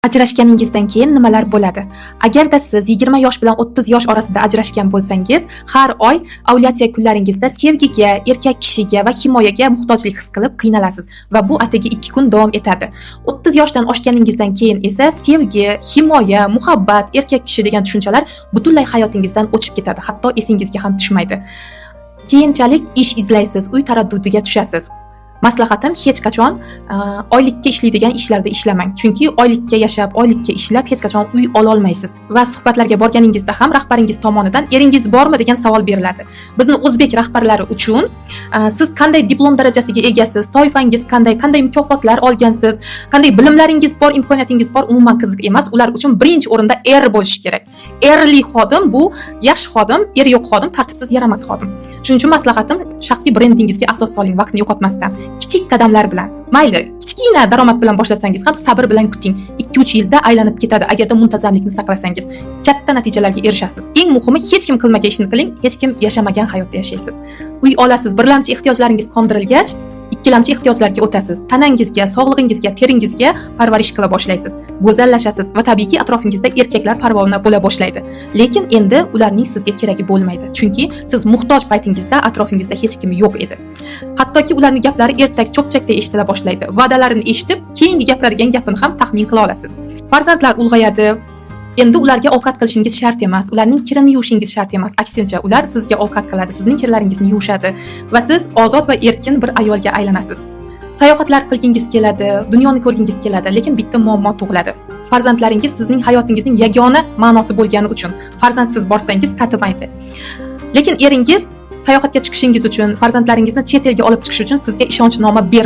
Ajrashganingizdan keyin nimalar bo'ladi? Agarda siz 20 yosh bilan 30 yosh orasida ajrashgan bo'lsangiz, har oy ovulyatsiya kunlaringizda sevgiga, erkak kishiga va himoyaga muhtojlik his qilib qiynalasiz va bu atigi 2 kun davom etadi. 30 yoshdan oshganingizdan keyin esa sevgi, himoya, muhabbat, erkak kishi degan tushunchalar butunlay hayotingizdan o'chib ketadi, hatto esingizga ham tushmaydi. Keyinchalik ish izlaysiz, uy taraddudiga tushasiz. Maslahatim, hech qachon oylikka ishlaydigan ishlarda ishlamang. Chunki oylikka yashab, oylikka ishlab hech qachon uy ololmaysiz. Va suhbatlarga borganingizda ham rahbaringiz tomonidan "Eringiz bormi?" degan savol beriladi. Bizni o'zbek rahbarlari uchun siz qanday diplom darajasiga egasiz, toifangiz qanday, qanday mukofotlar olgansiz, qanday bilimlaringiz bor, imkoniyatingiz bor, umuman qiziq emas. Ular uchun birinchi o'rinda er bo'lishi kerak. Erli xodim bu yaxshi xodim, eri yo'q xodim tartibsiz, yaramas xodim. Shuning uchun maslahatim, shaxsiy brendingizga asos soling vaqtni yo'qotmasdan. Kichik qadamlar bilan. Mayli, kichkina daromad bilan boshlasangiz ham, sabr bilan kuting. 2-3 yilda aylanib ketadi agarda muntazamlikni saqlasangiz. Katta natijalarga erishasiz. Eng muhimi, hech kim qilmagan ishni qiling, hech kim yashamagan hayotda yashaysiz. Uy olasiz, birlamchi ehtiyojlaringiz qondirilgach, ikkilamchi ehtiyojlarga o'tasiz. Tanangizga, sog'lig'ingizga, teringizga parvarish qila boshlaysiz. Go'zallashasiz va tabiiyki, atrofingizda erkaklar parvona bo'la boshlaydi. Lekin endi ularning sizga keragi bo'lmaydi. Chunki siz muhtoj paytingizda atrofingizda hech kim yo'q edi. Hattoki ularning gaplari ertak, cho'pchakdek eshitila boshlaydi. Va'dalarini eshitib, keyingi gapiradigan gapini ham taxmin qila olasiz. Farzandlar ulg'ayadi. Endi ularga ovqat qilishingiz shart emas, ularning kirini yuvishingiz shart emas. Aksincha, ular sizga ovqat qiladi, sizning kirlaringizni yuvishadi va siz ozod va erkin bir ayolga aylanasiz. Sayohatlar qilgingiz keladi, dunyoni ko'rgingiz keladi, lekin bitta muammo tug'iladi. Farzandlaringiz sizning hayotingizning yagona ma'nosi bo'lgani uchun farzandsiz borsangiz tatimaydi. Lekin eringiz sayohatga chiqishingiz uchun, farzandlaringizni chet elga olib chiqish uchun sizga ishonchnoma bermaydi.